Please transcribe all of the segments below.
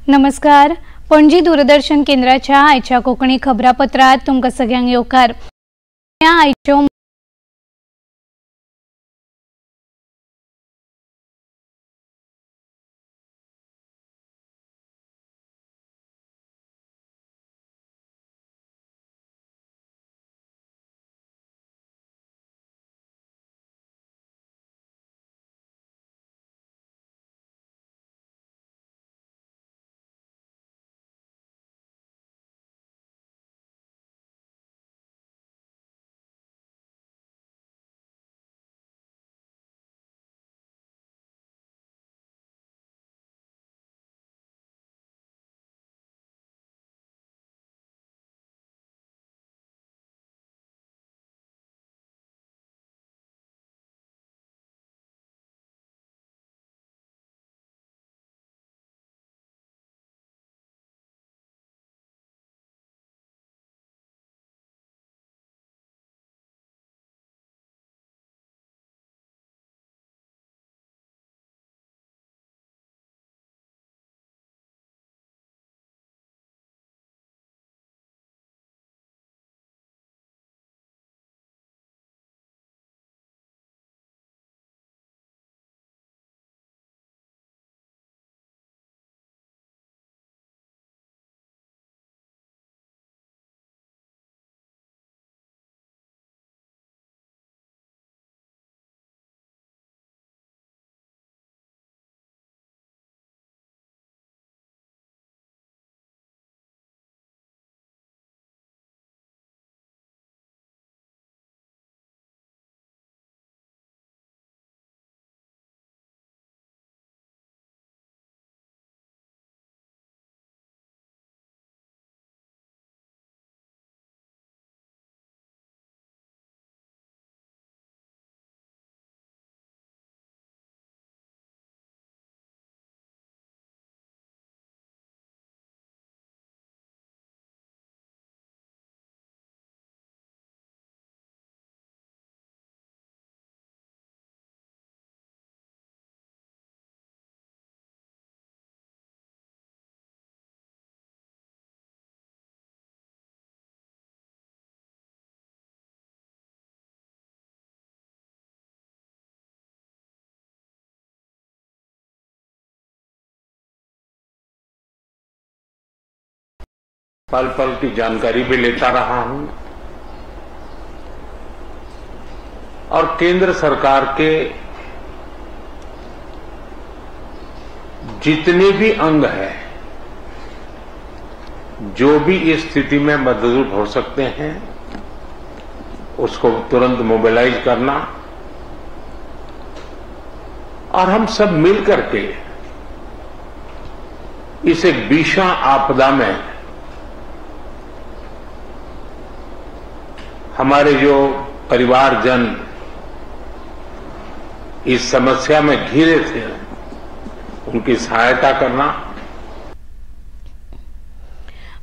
नमस्कार, पणजी दूरदर्शन केंद्राच्या आयच्या कोंकणी खबरापत्रात तुमकां सगळ्यांक येवकार। आयच्यो पल पल की जानकारी भी लेता रहा हूं और केंद्र सरकार के जितने भी अंग हैं, जो भी इस स्थिति में मदद हो सकते हैं, उसको तुरंत मोबिलाइज करना और हम सब मिलकर के इस एक भीषण आपदा में हमारे जो परिवारजन इस समस्या में घिरे थे उनकी सहायता करना।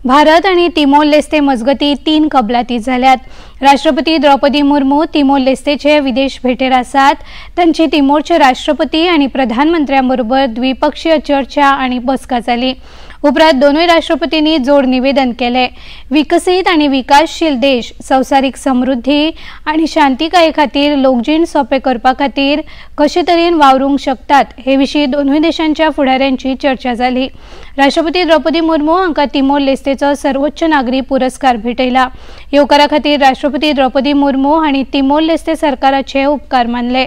भारत आणि तिमोर लेस्ते मजगती 3 कबलाती जाल्यात। राष्ट्रपती द्रौपदी मुर्मू तिमोर लेस्तेचे विदेश भेटेर आसात। तांची तिमोरचे राष्ट्रपती आणि प्रधानमंत्र्यांबरोबर द्विपक्षीय चर्चा आणि बसका जाली। उपरांत दोनूय राष्ट्रपतींनी जोड निवेदन केले। विकसीत आणि विकासशील देश संवसारीक समृद्धी आणि शांतिकाये खातीर लोकजीण सोपे करपा खातीर कशे तरेन वावरूंक शकतात हे विशीं दोनूय देशांच्या फुडाऱ्यांची चर्चा जाली। राष्ट्रपती द्रौपदी मुर्मू हांकां तिमोर लेस्तेचो सर्वोच्च नागरी पुरस्कार भेटयला। येवकारा खातीर राष्ट्रपती द्रौपदी मुर्मू हांणी तिमोर लेस्ते सरकाराचे उपकार मानले।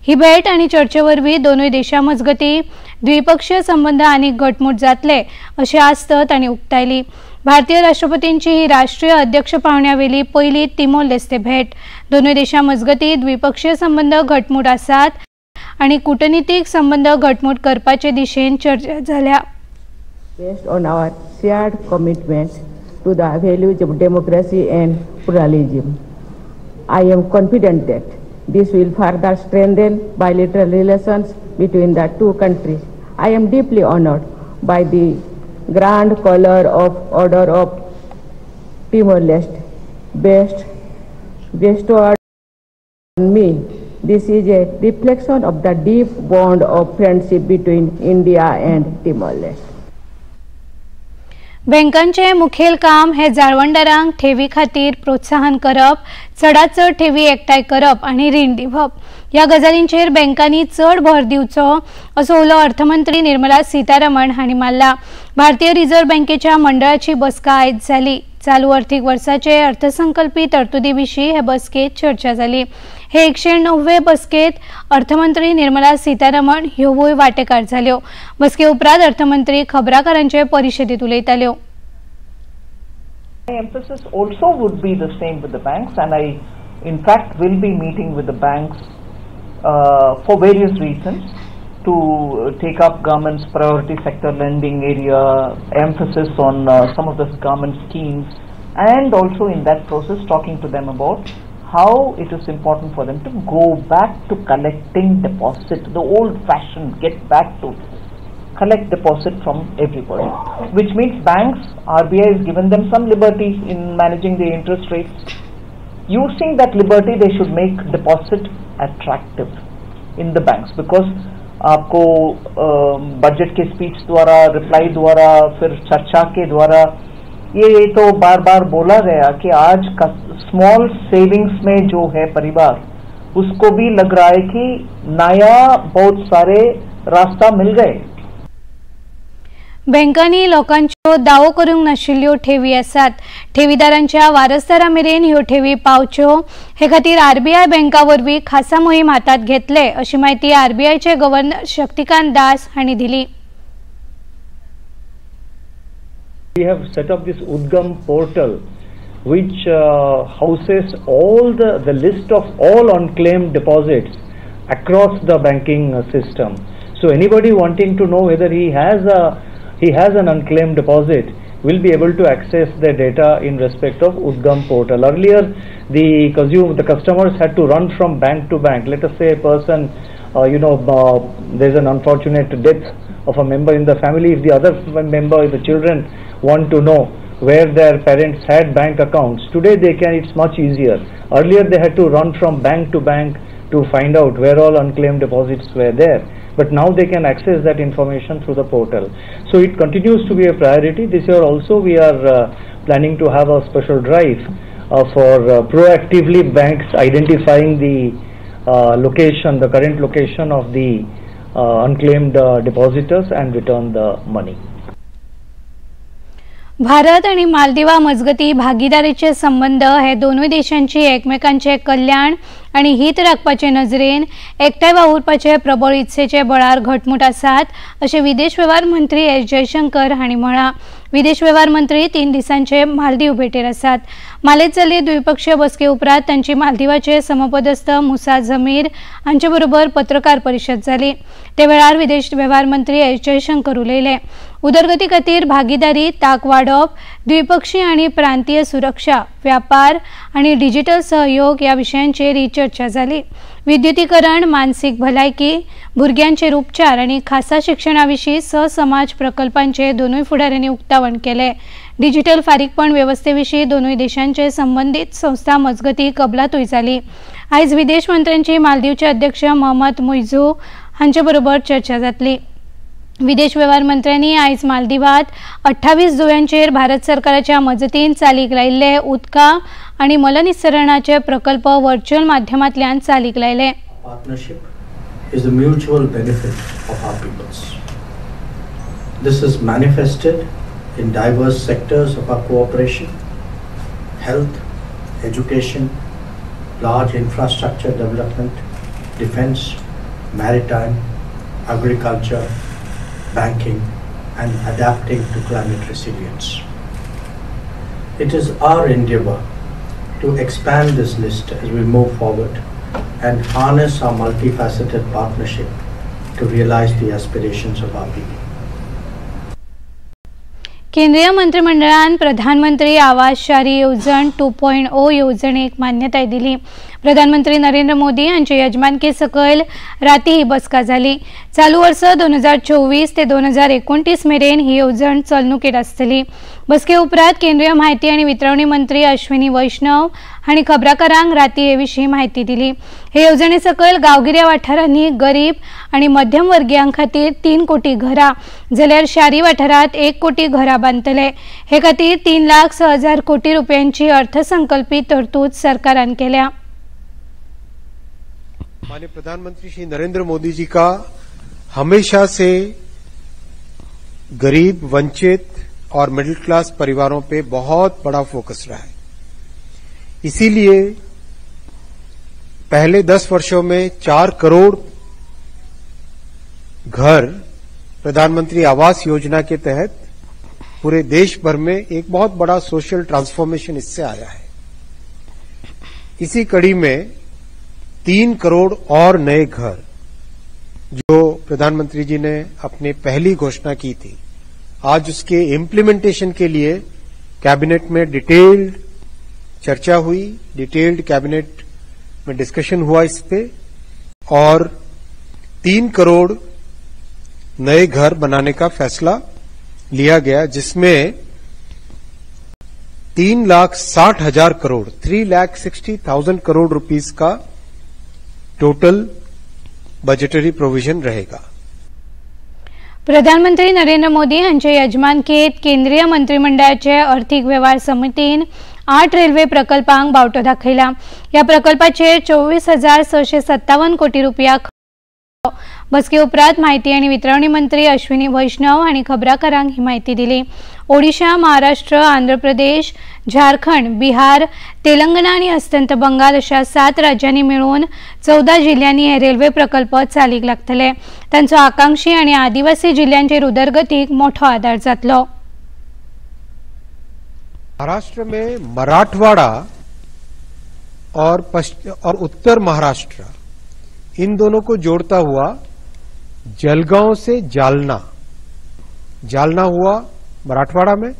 ही भेट आनी चर्चे वरवीं दोनूय देशां मजगतीं द्विपक्षीय संबंद आनी घटमूट जातले अशी आस्त तांणी उक्तायली। भारतीय राष्ट्रपतींची ही राष्ट्रीय अध्यक्ष पावंड्यावेली पयली तिमोर लेस्ते भेट। दोनूय देशां मजगतीं द्विपक्षीय संबंद घटमूट आसात आनी कूटनीतीक संबंद घटमूट करपाचे दिशेन चर्चा जाल्या। Based on our shared commitment to the values of democracy and pluralism, I am confident that this will further strengthen bilateral relations between the two countries. I am deeply honored by the Grand Collar of Order of Timor-Leste bestowed on me. This is a reflection of the deep bond of friendship between India and Timor-Leste. बँकांचे मुखेल काम हे जाळवणदारांक ठेवी खातीर प्रोत्साहन करप, चडात चड ठेवी एकठांय करप आनी रीण दिवप ह्या गजालींचेर बँकांनी चड भर दिवचो असो उलो अर्थमंत्री निर्मला सीतारमण हांणी मारला। भारतीय रिझर्व्ह बँकेच्या मंडळाची बसका आयज जाली। चालू अर्थीक वर्साचे अर्थसंकल्पी तरतुदी विशीं हे बसकेत चर्चा जाली। हे 109वे बसकेत अर्थमंत्री निर्मला सीतारमण ह्योवूय वांटेकार जाल्यो। बसके उपरांत अर्थमंत्री खबराकारांचे परिशदेंत उलयताल्यो। My emphasis also would be the same with the banks, and I in fact will be meeting with the banks for various reasons to take up government's priority sector lending area, emphasis on some of the government schemes, and also in that process talking to them about how it is important for them to go back to collecting deposit, the old fashioned get back to collect deposit from everybody, which means banks, RBI has given them some liberty in managing the interest rates. Using that liberty, they should make deposit attractive in the banks, because आपको budget K speech द्वारा, reply द्वारा, फिर चर्चा K द्वारा ये तो bar bar बोला गया कि आज स्मॉल सेविंग्स में जो है परिवार, उसको भी लग रहा है कि नया बहुत सारे रास्ता मिल गए। बँकांनी लोकांच्यो दावो करूंक नाशिल्ल्यो ठेवी आसात। ठेवीदारांच्या वारसदारा मेरेन ह्यो ठेवी पावच्यो हे खातीर आरबीआय बँका वरवीं खासा मोहीम हातांत घेतले अशी म्हायती आरबीआयचे गव्हर्नर शक्तिकांत दास हांणी दिली। We have set up this Udgam portal which houses all the list of all unclaimed deposits across the banking system. So anybody wanting to know whether he has an unclaimed deposit will be able to access the data in respect of Udgam portal. Earlier, the customers had to run from bank to bank. Let us say a person, there's an unfortunate death of a member in the family. If the other member, the children, want to know where their parents had bank accounts, today they can. It's much easier. Earlier they had to run from bank to bank to find out where all unclaimed deposits were there. But now they can access that information through the portal. So it continues to be a priority. This year also we are planning to have a special drive for proactively banks identifying the location, the current location of the unclaimed depositors and return the money. Bharat आणि मालदिवा मजगती भागीदारीचे संबंध हे दोनूय देशांची एकमेकांचे कल्याण आणि हित राखपाचे नजरेन एकठांय वावुरपाचे प्रबळ इत्सेचे बळार घटमूट आसात अशें विदेश वेव्हार मंत्री एस जयशंकर हांणी म्हळां। विदेश वेव्हार मंत्री 3 दिसांचे मालदीव भेटेर आसात। मालेत जाल्ले द्विपक्षीय बसके उपरांत तांची मालदिवाचे समपदस्थ मुसा जमीर हांचे बरोबर पत्रकार परिशद जाली। ते वेळार विदेश वेव्हार मंत्री एस जयशंकर उलयले। उदरगती खातीर भागीदारी ताक वाडोवप, द्विपक्षीय आनी प्रांतीय सुरक्षा, व्यापार आनी डिजिटल सहयोग ह्या विशयांचेर ही चर्चा जाली। विद्युतीकरण, मानसीक भलायकी, भुरग्यांचेर उपचार आनी खासा शिक्षणा विशीं सहसमाज प्रकल्पांचे दोनूय फुडाऱ्यांनी उक्तावण केलें। डिजिटल फारीकपण वेवस्थे विशीं दोनूय देशांचे संबंदीत संस्था मजगती कबलातूय जाली। आयज विदेश मंत्र्यांची मालदीवचे अध्यक्ष मोहम्मद मुइझू हांचे बरोबर चर्चा जातली। विदेश वेव्हार मंत्र्यांनी आयज मालदिवात 28 जुव्यांचेर भारत सरकाराच्या मजतीन चालीक लायिल्ले उदका आनी मलनिस्सरणाचे प्रकल्प व्हर्च्युअल माध्यमांतल्यान चालीक लायले। Partnership is the mutual benefit of our peoples. This is manifested in diverse sectors of our cooperation: health, education, large infrastructure development, defense, maritime, agriculture, banking, and adapting to climate resilience. It is our endeavor to expand this list as we move forward and harness our multifaceted partnership to realize the aspirations of our people. केंद्रीय मंत्रिमंडळान प्रधानमंत्री आवास शारी येवजण 2.0 येवजणेक मान्यताय दिली। प्रधानमंत्री नरेंद्र मोदी हांचे यजमानके सकयल राती ही बसका जाली. चालू वर्स 2024 ते 2029 मेरेन ही येवजण चलणुकेत आसतली. बसके उपरांत केंद्रीय म्हायती आनी वितरावणी मंत्री अश्विनी वैष्णव हांणी खबराकारांक राती हे विशीं म्हायती दिली. हे येवजणे सकयल गांवगिऱ्या वाठारांनी गरीब आनी मध्यम वर्गीयां खातीर 3 कोटी घरां जाल्यार शारी वाठारांत 1 कोटी घरां बांदतले. हे खातीर 3,06,000 कोटी रुपयांची अर्थसंकल्पी तरतूद सरकारान केल्या. माननीय प्रधानमंत्री श्री नरेंद्र मोदी जी का हमेशा से गरीब, वंचित और मिडिल क्लास परिवारों पे बहुत बड़ा फोकस रहा है. इसीलिए पहले 10 वर्षों में 4 करोड़ घर प्रधानमंत्री आवास योजना के तहत पूरे देश भर में एक बहुत बड़ा सोशल ट्रांसफॉर्मेशन इससे आया है. इसी कड़ी में 3 करोड़ और नए घर जो प्रधानमंत्री जी ने अपने पहली घोषणा की थी, आज उसके इम्प्लीमेंटेशन के लिए कैबिनेट में डिटेल्ड चर्चा हुई, डिटेल्ड कैबिनेट में डिस्कशन हुआ इस पे और 3 करोड़ नए घर बनाने का फैसला लिया गया, जिसमें 3,60,000 करोड़ 3,60,000 करोड़ रुपीस का टोटल बजटरी प्रोविजन रहेगा. प्रधानमंत्री नरेंद्र मोदी हांचे यजमानकेत केंद्रीय मंत्रिमंडळाचे अर्थीक वेव्हार समितीन 8 रेल्वे प्रकल्पांक बावटो दाखयला. ह्या प्रकल्पाचेर 24,657 कोटी रुपया. बसके उपरांत म्हायती आनी वितरावणी मंत्री अश्विनी वैष्णव हांणी खबराकारांक ही म्हायती दिली. ओडिशा, महाराष्ट्र, आंध्र प्रदेश, झारखंड, बिहार, तेलंगणा आनी अस्तंत बंगाल अशा 7 राज्यांनी मेळून 14 जिल्ह्यांनी हे रेल्वे प्रकल्प चालीक लागतले. तांचो आकांक्षी आनी आदिवासी जिल्ह्यांचेर उदरगतीक मोठो आदार जातलो. महाराष्ट्र में मराठवाड़ा और उत्तर महाराष्ट्र, इन दोनों को जोड़ता हुआ जलगांव से जालना, जालना हुआ मराठवाड़ा में,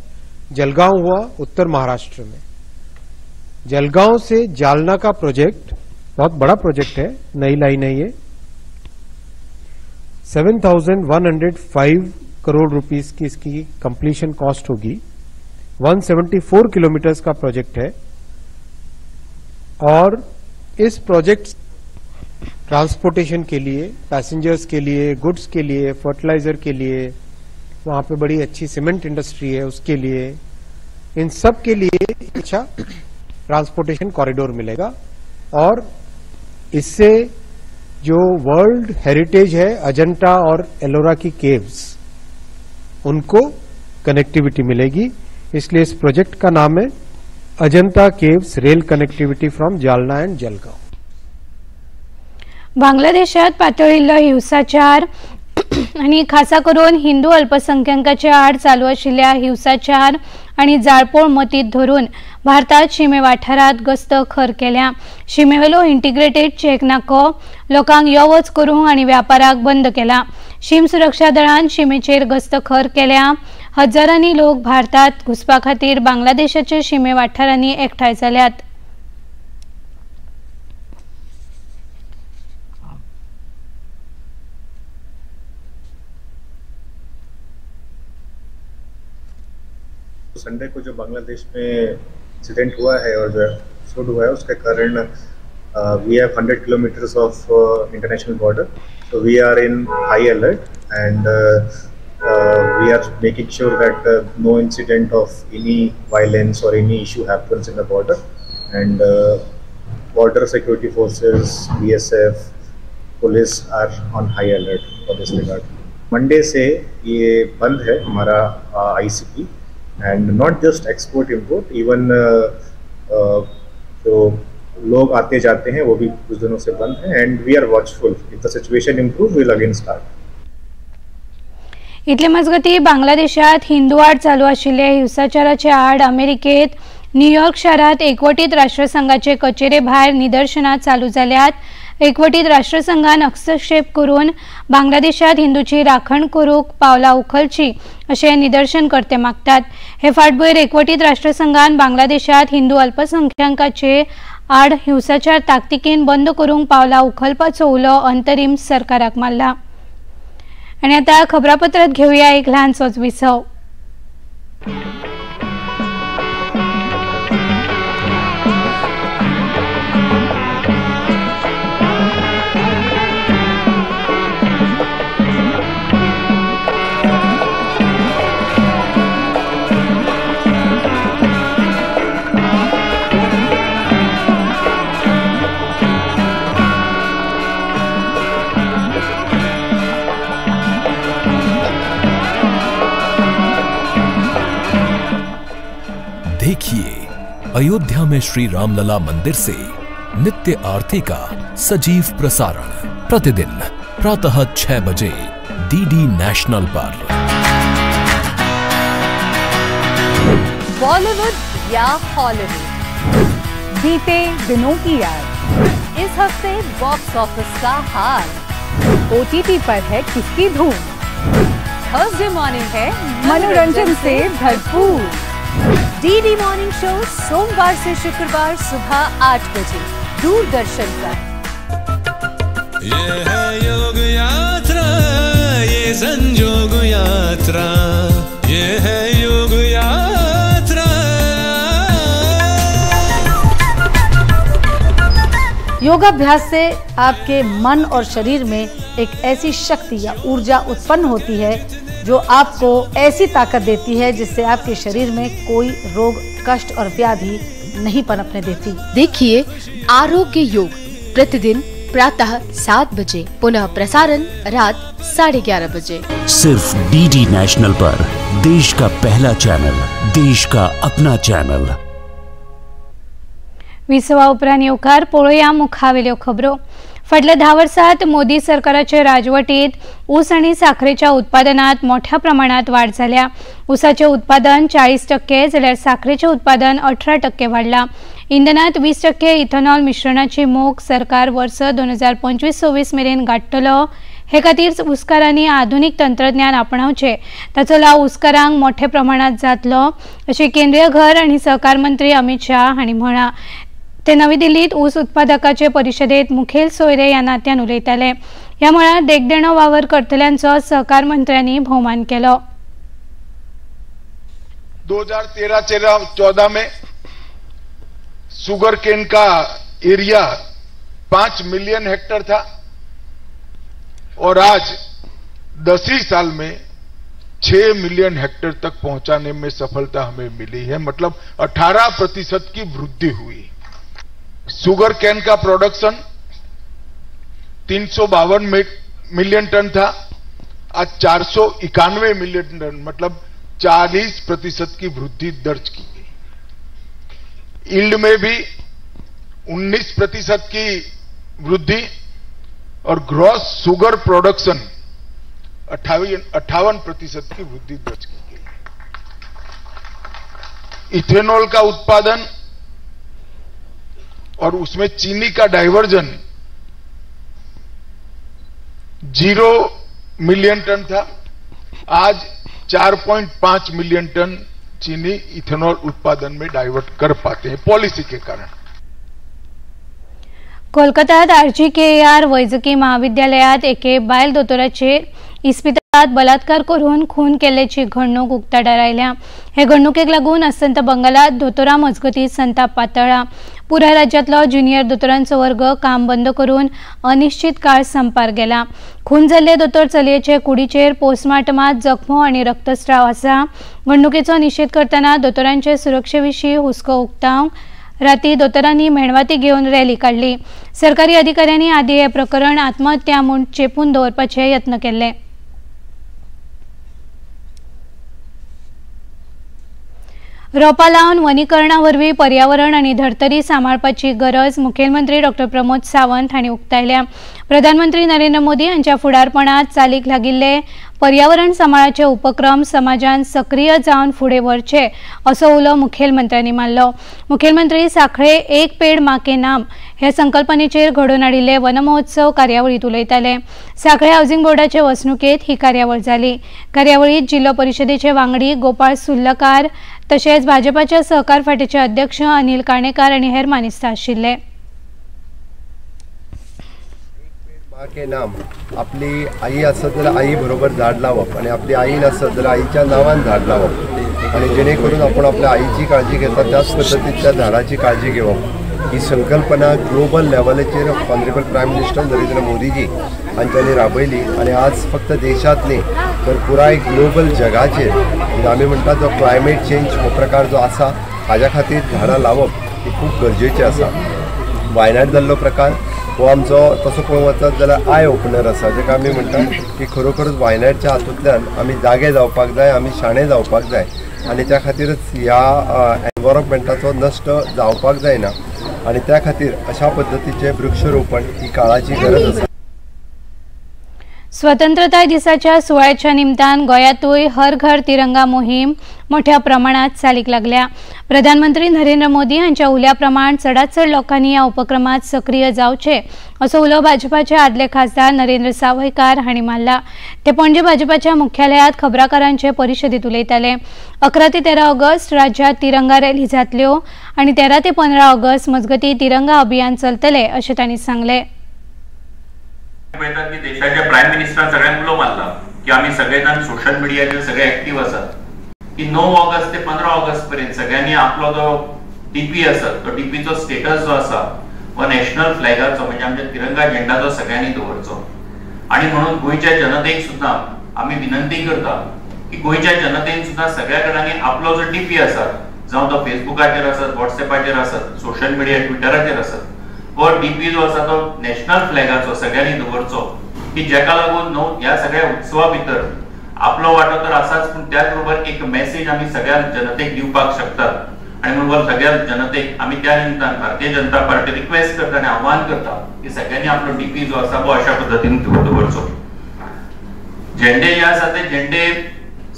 जलगांव हुआ उत्तर महाराष्ट्र में. जलगांव से जालना का प्रोजेक्ट बहुत बड़ा प्रोजेक्ट है, नई लाइन है ये. 7,105 करोड़ रुपीस की इसकी कंप्लीशन कॉस्ट होगी. 174 किलोमीटर्स का प्रोजेक्ट है और इस प्रोजेक्ट ट्रांसपोर्टेशन के लिए, पैसेंजर्स के लिए, गुड्स के लिए, फर्टिलाइजर के लिए, वहाँ पे बड़ी अच्छी सीमेंट इंडस्ट्री है उसके लिए, इन सब के लिए अच्छा ट्रांसपोर्टेशन कॉरिडोर मिलेगा. और इससे जो वर्ल्ड हेरिटेज है अजंता और एलोरा की केव्स, उनको कनेक्टिविटी मिलेगी. इसलिए इस प्रोजेक्ट का नाम है Ajanta caves rail connectivity from Jalna and Jalgaon. बांगलादेशात पातळिल्लो हिंसाचार आनी खासा करून हिंदू अल्पसंख्याकांच्या आड चालू आशिल्ल्या हिंसाचार आनी जाळपोळ मतींत धरून भारतात शिमे वाठारांत गस्त खर केल्या. शिमेवेलो इंटिग्रेटेड चेक नाको लोकांक यो वच करूंक आनी व्यापाराक बंद केला. शीम सुरक्षा दळान शिमेचेर गस्त खर केल्या. हजारांनी लोक भारतात घुसपा खातीर बांगलादेशाचे शिमे वाठारांनी एकठांय जाल्यात. संडे को जो बांग्लादेश में इंसिडेंट हुआ है और जो एपिसोड हुआ है उसके कारण we have 100 kilometres of international border, so we are in high alert and we are making sure that no incident of any violence or any issue happens in the border, and border security forces, BSF, police are on high alert for this regard. Monday से ये बंद है हमारा ICP, and not just export import, even जो लोग आते जाते हैं वो भी कुछ दिनों से बंद है, and we are watchful. If the situation improve will again start. इतले मजगती बांगलादेशात हिंदू आड चालू आशिल्ले हिंसाचाराचे आड अमेरिकेत न्यूयॉर्क शारात एकवटीत राष्ट्रसंघाचे कचेरे भायर निदर्शनां चालू जाल्यात. एकवटीत राष्ट्रसंघान हस्तक्षेप करून बांगलादेशात हिंदूची राखण करूंक पावलां उखलची अशें निदर्शनकर्ते मागतात. हे फाटभूंयेर एकवटीत राष्ट्रसंघान बांगलादेशात हिंदू अल्पसंख्याकांचे आड हिंसाचार ताकतिकेन बंद करूंक पावलां उखलपाचो उलो अंतरीम सरकाराक मारला। आनी आतां खबरापत्रांत घेवया एक ल्हानसोच विसव। देखिए अयोध्या में श्री रामलला मंदिर से नित्य आरती का सजीव प्रसारण प्रतिदिन प्रातः 6 बजे डीडी नेशनल पर। बॉलीवुड या हॉलीवुड, बीते दिनों की याद, इस हफ्ते बॉक्स ऑफिस का हाल, ओटीटी पर है किसकी धूम, थर्सडे मॉर्निंग है मनोरंजन से भरपूर। डीडी मॉर्निंग शो सोमवार से शुक्रवार सुबह 8 बजे दूरदर्शन पर। ये है योग यात्रा, ये संजोग यात्रा, ये है योग यात्रा। योगाभ्यास से आपके मन और शरीर में एक ऐसी शक्ति या ऊर्जा उत्पन्न होती है जो आपको ऐसी ताकत देती है जिससे आपके शरीर में कोई रोग, कष्ट और व्याधि नहीं पनपने देती। देखिए आरोग्य योग प्रतिदिन प्रातः 7 बजे, पुनः प्रसारण रात 11:30 बजे, सिर्फ डीडी नेशनल पर। देश का पहला चैनल, देश का अपना चैनल। विसवा उपरांत येवकार पळोवया मुखावेल्यो खबरो। फाटल्या 10 वर्सांत मोदी सरकाराचे राजवटीत ऊस आनी साखरेच्या उत्पादनात मोठ्या प्रमाणात वाढ जाल्या। ऊसाचे उत्पादन 40% जाल्यार साखरेचे उत्पादन 18% वाडला। इंधनात 20% इथेनॉल मिश्रणाची मोख सरकार वर्स 2025-26 मेरेन गाठतलो। हे खातीर ऊसकारांनी आधुनिक तंत्रज्ञान आपणावचे, ताचो लाव ऊसकारांक मोठ्या प्रमाणात जातलो अशें केंद्रीय घर आनी सहकार मंत्री अमित शाह हांणी म्हळां। ते नवी दिल्लीत ऊस उत्पादकाचे परिषदेत मुखेल सोयरे ह्या नात्यान उलयताले। ह्या मळार देखदेणो वावर करतल्यांचो सहकार मंत्र्यांनी भोवमान केलो। 2013-14 में शुगर केन का एरिया 5 मिलियन हेक्टर था और आज 10 ही साल में 6 मिलियन हेक्टर तक पहुंचाने में सफलता हमें मिली है। मतलब 18% की वृद्धि हुई। शुगर केन का प्रोडक्शन 352 मिलियन टन था, आज 491 मिलियन टन, मतलब 40% की वृद्धि दर्ज की गई। यील्ड में भी 19% की वृद्धि और ग्रॉस शुगर प्रोडक्शन 58% की वृद्धि दर्ज की गई। इथेनॉल का उत्पादन और उसमें चीनी का डाइवर्जन 0 मिलियन टन था, आज 4.5 मिलियन टन चीनी इथेनॉल उत्पादन में डाइवर्ट कर पाते हैं पॉलिसी के कारण। कोलकातात आरजीकेआर वैजकी महाविद्यालयात एके बायल दोतोराचेर इस्पितळात बलात्कार करून खून केल्ल्याची घडणूक उक्ताडार आयल्या। हे घडणुकेक लागून अस्तंत बंगालात दोतोरां मजगतीं संताप पातळ्ळा। पुराय राज्यांतलो ज्युनियर दोतोरांचो वर्ग काम बंद करून अनिश्चित काळ संपार गेला। खून जाल्ले दोतोर चलयेचे कुडीचेर पोस्टमार्टमात जखमो आनी रक्तस्राव आसा। घडणुकेचो निशेध करतना दोतोरांचे सुरक्षे विशीं हुस्को उक्तावंक राती दोतोरांनी मेणवाती घेवन रॅली काडली। सरकारी अधिकाऱ्यांनी आदी हे प्रकरण आत्महत्या म्हूण चेपून दवरपाचे यत्न केल्ले। रोपा लावन वनीकरणा वरवीं पर्यावरण आनी धर्तरी सांबाळपाची गरज मुखेलमंत्री डॉ प्रमोद सावंत हांणी उक्तायल्या। प्रधानमंत्री नरेंद्र मोदी हांच्या फुडारपणात चालीक लागिल्ले पर्यावरण सांबाळाचे उपक्रम समाजान सक्रीय जावन फुडें व्हरचे असो उलो मुखेलमंत्र्यांनी मारलो। मुखेलमंत्री सांखळे एक पेड माँ के नाम हे संकल्पनेचेर घडोवन हाडिल्ले वनमहोत्सव कार्यावळींत उलयताले। सांखळे हावसिंग बोर्डाचे वसणुकेंत ही कार्यावळ जाली। कार्यावळींत जिल्लो परिशदेचे वांगडी गोपाळ सुर्लकार तशेंच भाजपाच्या सहकार फांट्याचे अध्यक्ष अनिल काणेकार आनी हेर मानेस्त आशिल्ले। माँ के नाम आपली आई आसत जाल्यार आई बरोबर झाड लावप आनी आपली आई नासत जाल्यार आईच्या नांवान झाड लावप आनी जेणे करून आपण आपल्या आईची काळजी घेता त्याच पद्दतीन त्या झाडाची काळजी घेवप ही संकल्पना ग्लोबल लेवलाचेर honourable prime minister Narendra Modiji हांच्यांनी राबयली आनी आज फक्त देशांत न्ही तर पुराय ग्लोबल जगाचेर आमी म्हणटा जो क्लायमेट चेंज हो प्रकार जो आसा हाज्या खातीर झाडां लावप ही खूब गरजेचें आसा। वायनाड जाल्लो प्रकार हो आमचो तसो पळोवंक वचत जाल्यार I opener आसा, जेका आमी म्हणटा की खरोखरच वायनाडच्या हातूंतल्यान आमी जागे जावपाक जाय, आमी शाणे जावपाक जाय आनी त्या खातीरच ह्या एनवायरमेंटाचो नश्ट जावपाक जायना आनी त्या खातीर अशा पद्दतीचें वृक्षरोपण ही काळाची गरज आसा। स्वतंत्रताय दिसाच्या सुवाळ्याच्या निमतान गोंयांतूय हर घर तिरंगा मोहीम मोठ्या प्रमाणात चालीक लागल्या। प्रधानमंत्री नरेंद्र मोदी हांच्या उल्या प्रमाण चडात चड लोकांनी ह्या उपक्रमात सक्रीय जावचे असो उलो भाजपाचे आदले खासदार नरेंद्र सावयकार हांणी मारला। ते पणजे भाजपाच्या मुख्यालयात खबराकारांचे परिशदेत उलयताले। 11 ते 13 ऑगस्ट राज्यात तिरंगा रॅली जातल्यो आनी 13 ते 15 ऑगस्ट मजगती तिरंगा अभियान चलतले अशें तांणी सांगलें। पळयतात की देशाच्या प्रायम मिनिस्टरान सगळ्यांक उलो मारला की आमी सगळे जाण सोशल मिडियाचेर सगळे एक्टीव आसात की 9 ऑगस्ट ते 15 ऑगस्ट पर्यंत सगळ्यांनी आपलो जो डीपी आसा तो डीपीचो स्टेटस जो आसा हो नॅशनल फ्लॅगाचो म्हणजे आमच्या तिरंगा झेंडाचो सगळ्यांनी दवरचो। आनी म्हणून गोंयच्या जनतेक सुद्दां आमी विनंती करता की गोंयच्या जनतेन सुद्दां सगळ्या कडेन आपलो जो डीपी आसा जावं तो फेसबुकाचेर आसत, वॉट्सएपाचेर आसत, सोशल मिडिया ट्विटराचेर आसत, हो डीपी जो आसा तो नॅशनल फ्लॅगाचो सगळ्यांनी दवरचो की जेका लागून न्हू ह्या सगळ्या उत्सवा भितर आपलो वांटो तर आसाच पूण त्याच बरोबर एक मॅसेज आमी सगळ्या जनतेक दिवपाक शकतात। आनी म्हणून सगळ्या जनतेक आमी त्या निमतान भारतीय जनता पार्टी रिक्वेस्ट करता आनी आव्हान करता की सगळ्यांनी आपलो डीपी जो आसा तो अशा पद्दतीन दवरचो। झेंडे जे आसा ते झेंडे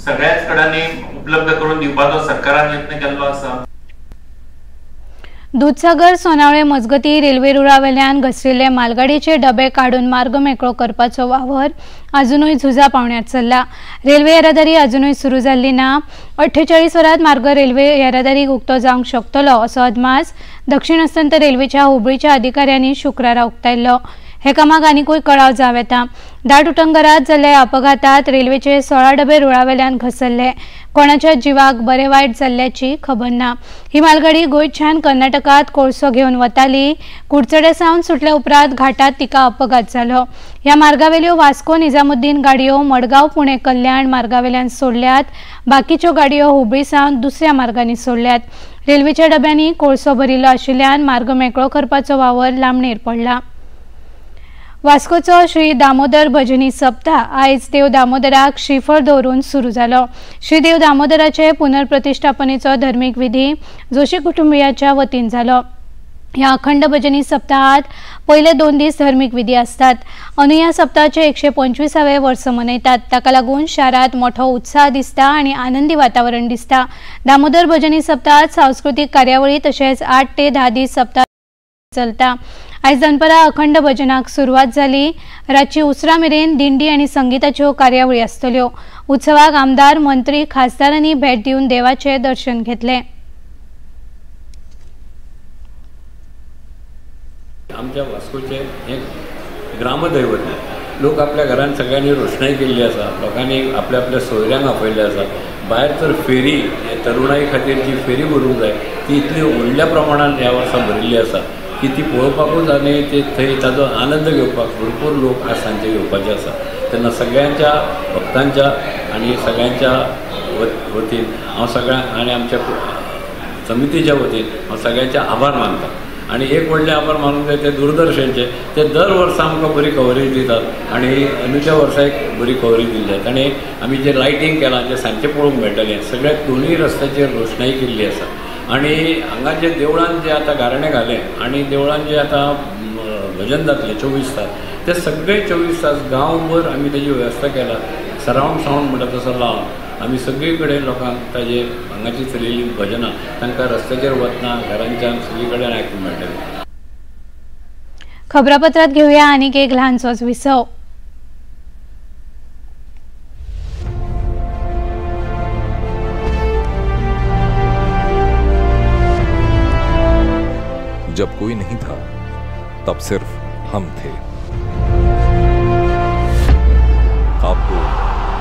सगळ्याच कडांनी उपलब्ध करून दिवपाचो सरकारान यत्न केल्लो आसा। दुधसागर सोनावळे मजगती रेल्वे रुळावेल्यान घसरिल्ले मालगाडयेचे डबे काडून मार्ग मेकळो करपाचो वावर अजुनूय झुजा पावण्यात चल्ला। रेल्वे येरादारी अजुनूय सुरू जाल्ली ना। 48 वरांत मार्ग रेल्वे येरादारीक उक्तो जावंक शकतलो असो अदमास दक्षिण अस्तंत रेल्वेच्या हुबळीच्या अधिकाऱ्यांनी शुक्रारा उक्तायल्लो। हे कामाक आनिकूय कळाव जावं येता। दाट उटंगरात जाल्ल्या अपघातात रेल्वेचे 16 डबे रुळावेल्यान घसरले। कोणाच्या जिवाक बरे वायट जाल्ल्याची खबर ना। ही मालगाडी गोंयच्यान कर्नाटकात कोळसो घेवन वताली। कुडचडे सावन सुटल्या उपरांत घाटात तिका अपघात जालो। ह्या मार्गावेल्यो वास्को निजामुद्दीन गाडयो मडगांव पुणे कल्याण मार्गावेल्यान सोडल्यात। बाकीच्यो गाडयो हुबळी सावन दुसऱ्या मार्गांनी सोडल्यात। रेल्वेच्या डब्यांनी कोळसो भरिल्लो आशिल्ल्यान मार्ग मेकळो करपाचो वावर लांबणेर पडला। वास्कोचो श्री दामोदर भजनी सप्ताह आयज देव दामोदराक श्रीफळ दवरून सुरू जालो। श्री देव दामोदराचे पुनर्प्रतिष्ठापनेचो धर्मीक विधी जोशी कुटुंबियाच्या वतीन जालो। ह्या अखंड भजनी सप्ताहात पयले 2 दीस धर्मीक विधी आसतात। अंदू ह्या सप्ताहाचे 125वे वर्स मनयतात। ताका लागून शारांत मोठो उत्साह दिसता आनी आनंदी वातावरण दिसता। दामोदर भजनी सप्ताहात सांस्कृतीक कार्यावळी तशेंच 8 ते 10 दीस सप्ताह चलता। आयज दनपरां अखंड भजनाक सुरवात जाली। रातची उसरां मेरेन दिंडी आनी संगीताच्यो कार्यावळी आसतल्यो। उत्सवाक आमदार, मंत्री, खासदारांनी भेट दिवन देवाचें दर्शन घेतलें। आमच्या वास्कोचें हें ग्रामदैवत। लोक आपल्या घरान सगळ्यांनी रोशणाई केल्ली आसा, लोकांनी आपल्या आपल्या सोयऱ्यांक आपयल्लें आसा। भायर तर फेरी तरुणाई खातीर जी फेरी भरूंक जाय ती इतली व्हडल्या प्रमाणान ह्या वर्सा भरिल्ली आसा की ती पळोवपाकूच आनी ते थंय ताजो आनंद घेवपाक भरपूर लोक आज सांजे येवपाचे आसा। तेन्ना सगळ्यांच्या भक्तांच्या आनी सगळ्यांच्या वतीन हांव सगळ्यांक आनी आमच्या समितीच्या वतीन हांव सगळ्यांचे आभार मानता। आनी एक व्हडलें आभार मानूंक जाय ते दूरदर्शनचे, ते दर वर्सा आमकां बरी कवरेज दितात आनी अंदूच्या वर्सा एक बरी कवरेज दिल्ली आसा। आनी आमी जें लायटींग केलां जें सांजचें पळोवंक मेळटलें, सगळ्या दोनूय रस्त्याचेर रोशणाई केल्ली आसा। आनी हांगा जे देवळान जे आतां गाराणें घालें आनी देवळान जे आतां भजन जातलें 24 तास, ते सगळे 24 तास गांवभर आमी तेजी वेवस्था केला। सरावंड सावंड म्हणटा तसो लावन आमी सगळे कडेन लोकांक ताजे हांगाची चलिल्ली भजनां तांकां रस्त्याचेर वतना घरांच्यान सगळे कडेन आयकूंक मेळटलें. खबरापत्रात घेऊया आनीक एक ल्हानसोच विसव. जब कोई नहीं था तब सिर्फ हम थे. आपको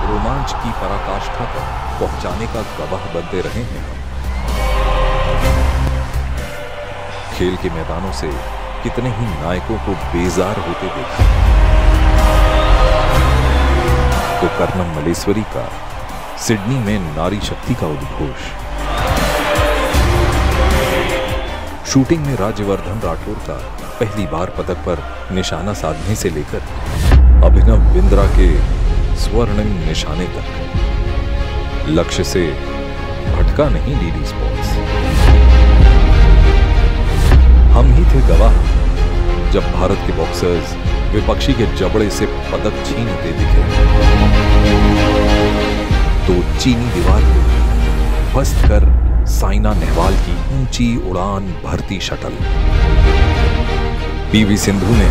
रोमांच की पराकाष्ठा तक पहुंचाने का गवाह बनते रहे हैं हम. खेल के मैदानों से कितने ही नायकों को बेजार होते देखा. तो कर्णम मल्लेश्वरी का सिडनी में नारी शक्ति का उद्घोष, शूटिंग में राज्यवर्धन राठौर का पहली बार पदक पर निशाना साधने से लेकर अभिनव बिंद्रा के स्वर्णिम निशाने तक लक्ष्य से भटका नहीं डीडी स्पोर्ट्स. हम ही थे गवाह जब भारत के बॉक्सर्स विपक्षी के जबड़े से पदक छीनते दिखे तो चीनी दीवार को ध्वस्त कर साइना नेहवाल की ऊंची उड़ान भरती शटल. पीवी सिंधु ने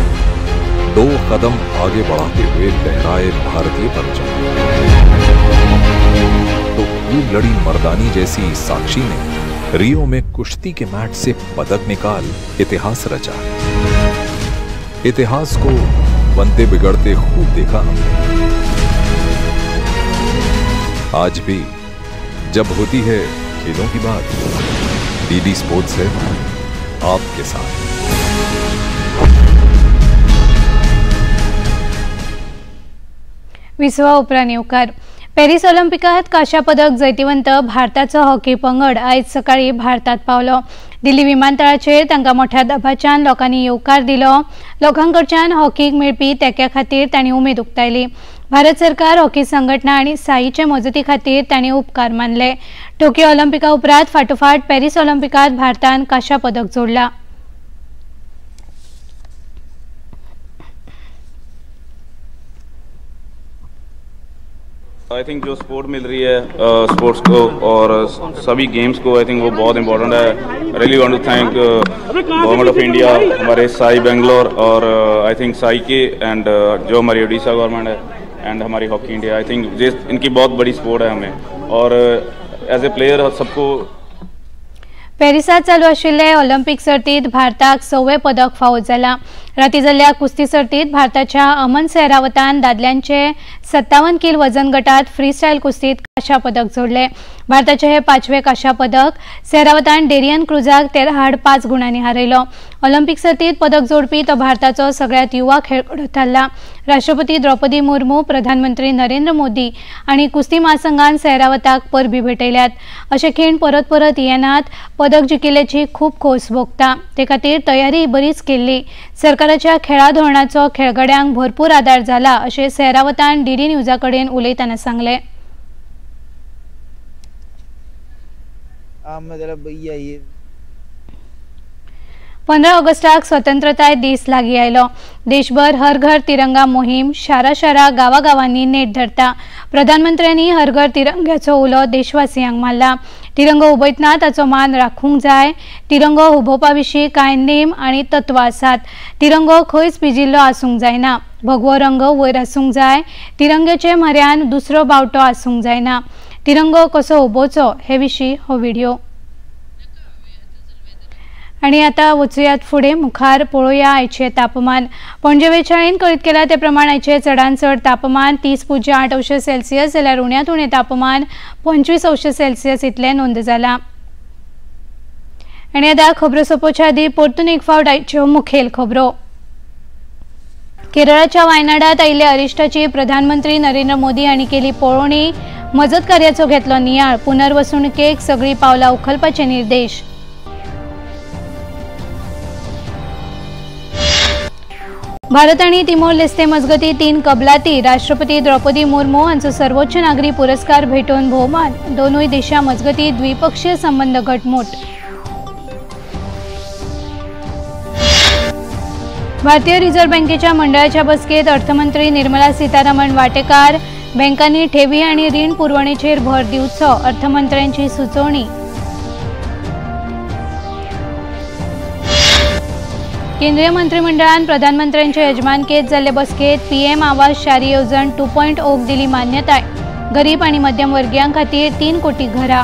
2 कदम आगे बढ़ाते हुए लहराए भारतीय परचम. तो खूब लड़ी मर्दानी जैसी साक्षी ने रियो में कुश्ती के मैट से पदक निकाल इतिहास रचा. इतिहास को बनते बिगड़ते खूब देखा हमने. आज भी जब होती है खेलों की बात, डीडी स्पोर्ट्स है आपके साथ. विसवा उपरांत येवकार. पॅरीस ऑलिम्पिकात कांश्या पदक जैतिवंत भारताचो हॉकी पंगड आयज सकाळी भारतात पावलो. दिल्ली विमानतळाचेर तांकां मोठ्या दबाच्यान लोकांनी येवकार दिलो. लोकांकडच्यान हॉकीक मेळपी तेंक्या खातीर तांणी उमेद उक्तायली. भारत सरकार, हॉकी संघटना आनी साईचे मजती खातीर तांणी उपकार मानले. टोकियो ऑलिम्पिका उपरांत फाटोफाट पॅरीस ऑलिम्पिकात भारतान कांश्या पदक जोडला. I think जो सपोर्ट मिल रही है स्पोर्ट्स को और सभी गेम्स को, I think वो बहुत इंपॉर्टेंट है. Really want to thank government of India, हमारे साई बेंगलोर और I think Sai के एंड जो हमारी ओडिशा गवर्नमेंट है एंड हमारी हॉकी इंडिया. I think इनकी बहुत बड़ी सपोर्ट है हमें और एज ए प्लेयर सबको. पॅरिसात चालू आशिल्ले ऑलिम्पिक सर्तीत भारताक 6वें पदक फावो जालां. राती जाल्ल्या कुस्ती सर्तीत भारताच्या अमन सेहरावतान दादल्यांचे 57 किल वजन गटात फ्रीस्टायल कुस्तीत कांश्या पदक जोडले. भारताचे हे 5वें कांश्या पदक. सेहरावतान डेरियन क्रुजाक 13-5 गुणांनी हारयलो. ऑलिम्पिक सर्तीत पदक जोडपी तो भारताचो सगळ्यांत युवा खेळगडो थारला. राष्ट्रपती द्रौपदी मुर्मू, प्रधानमंत्री नरेंद्र मोदी आनी कुस्ती महासंघान सेहरावताक परबी भेटयल्यात. अशे खीण परत परत येनात. पदक जिखिल्ल्याची खूब खोस भोगता, ते खातीर तयारी बरीच केल्ली. सरकाराच्या खेळा धोरणाचो खेळगड्यांक भरपूर आदार जाला अशें सेहरावतान डीडी न्यूजा कडेन उलयतना सांगलें. 15 ऑगस्टाक स्वतंत्रताय दीस लागीं आयलो. देशभर हर घर तिरंगा मोहीम शारा शारा गांवागांवांनी नेट धरता. प्रधानमंत्र्यांनी हर घर तिरंग्याचो उलो देशवासियांक मारला. तिरंगो उबयतना ताचो मान राखूंक जाय. तिरंगो उबोवपा विशीं कांय नेम आनी तत्वां आसात. तिरंगो खंयच पिजिल्लो आसूंक जायना. भगवो रंग वयर आसूंक जाय. तिरंग्याचे म्हऱ्यान दुसरो बावटो आसूंक जायना. तिरंगो कसो उबोवचो हे विशीं हो व्हिडियो. आनी आतां वचुयात फुडें मुखार पळोवया आयचें तापमान. पणजे वेचाळीन कळीत केलां ते प्रमाण आयचें चडांत चड तापमान 30.8 अंश सेल्सियस जाल्यार उण्यांत उणें तापमान 25 अंश सेल्सियस इतलें नोंद जालां. आनी आतां खबरो सोंपोवच्या आदीं परतून एक फावट आयच्यो मुखेल खबरो. केरळाच्या वायनाडात आयिल्ल्या अरिश्टाची प्रधानमंत्री नरेंद्र मोदी हांणी केली पळोवणी. मजत कार्याचो घेतलो नियाळ. पुनर्वसणुकेक सगळीं पावलां उखलपाचे निर्देश. भारत आनी तिमोर लेस्ते मजगती 3 कबलाती. राष्ट्रपती द्रौपदी मुर्मू हांचो सर्वोच्च नागरी पुरस्कार भेटोवन भोवमान. दोनूय देशां मजगती द्विपक्षीय संबंद घटमूट. भारतीय रिझर्व्ह बँकेच्या मंडळाच्या बसकेत अर्थमंत्री निर्मला सीतारामन वाटेकार. बँकांनी ठेवी आनी रीण पुरवणेचेर भर दिवचो, अर्थमंत्र्यांची सुचोवणी. केंद्रीय मंत्रिमंडळान प्रधानमंत्र्यांचे यजमानकेत जाल्ले बसकेत पीएम आवास शारी येवजण 2.0 दिली मान्यताय. गरीब आनी मध्यमवर्गीयां खातीर 3 कोटी घरां.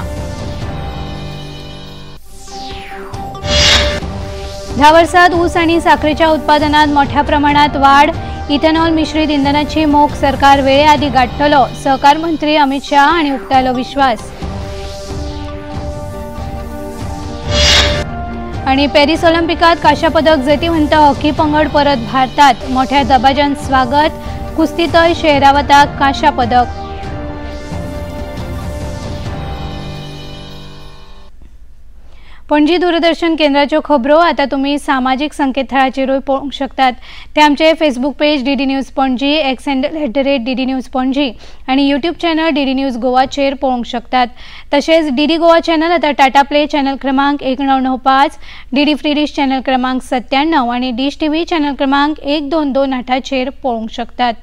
10 वर्सात ऊस आनी साखरेच्या उत्पादनात मोठ्या प्रमाणात वाढ. इथेनॉल मिश्रित इंधनाची मोख सरकार वेळेआदी गाठतलो, सहकार मंत्री अमित शाह हांणी उक्तायलो विश्वास. आनी पॅरिस ऑलिम्पिकात कांश्या पदक जैतिवंत हॉकी पंगड परत भारतात, मोठ्या दबाज्यान स्वागत. कुस्तीतय शेहरावताक कांश्या पदक. पणजी दूरदर्शन केंद्राच्यो खबरो आता तुम्ही सामाजिक संकेतथळाचेरूय पळोवंक शकतात. ते आमचे Facebook page DD news Panaji, X handle @DD news Panaji आनी यूट्यूब चॅनल डीडी न्यूज गोवाचेर पळोवंक शकतात. तशेंच डीडी गोवा चॅनल आता टाटा प्ले चॅनल क्रमांक 1995, डीडी फ्री डिश चॅनल क्रमांक 97 आनी डिश टीव्ही चॅनल क्रमांक 1228 पळोवंक शकतात.